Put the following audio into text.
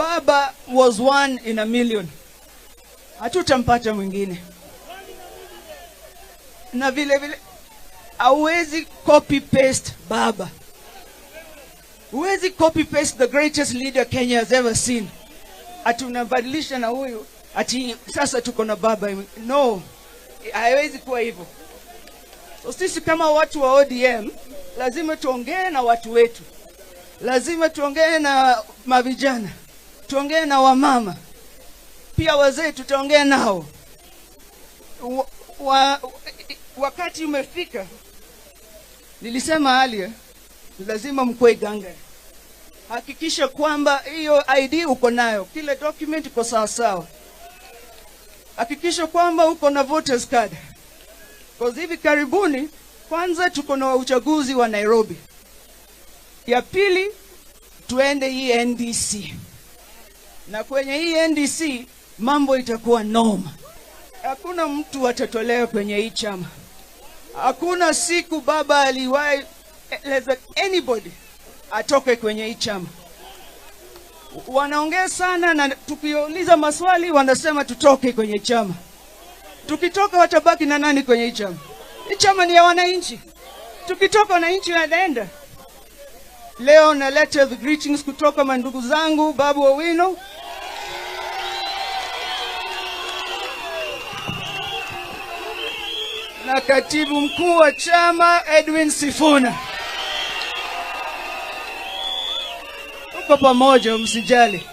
Baba was one in a million, hatutampata mwingine. Na vile vile hauwezi copy paste baba, huwezi copy paste the greatest leader Kenya has ever seen. Ati unabadilisha na huyu ati sasa tuko na baba. No, haiwezi kuwa hivyo. So sisi kama watu wa ODM lazima tuongee na watu wetu, lazima tuongee na mavijana, tuongee na wamama, pia wazee tutaongea nao. Wakati umefika, nilisema earlier, lazima mkue gangari. Hakikisha kwamba hiyo ID uko nayo, kila document iko sawa sawa. Hakikisha kwamba uko na voters card. Kwa hivi karibuni, kwanza tuko na uchaguzi wa Nairobi. Ya pili, tuende hii NDC. Na kwenye hii NDC, mambo itakuwa noma. Hakuna mtu atatolewa kwenye hii chama. Hakuna siku baba aliwahi eleza anybody atoke kwenye hii chama. Wanaongea sana na tukiuliza maswali wanasema tutoke kwenye chama. Tukitoka watabaki na nani kwenye hii chama? Hii chama ni ya wananchi. Tukitoka wananchi wanaenda. Leo naleta the greetings kutoka mandugu zangu Babu Owino na katibu mkuu wa chama Edwin Sifuna. Tuko pamoja, msijali.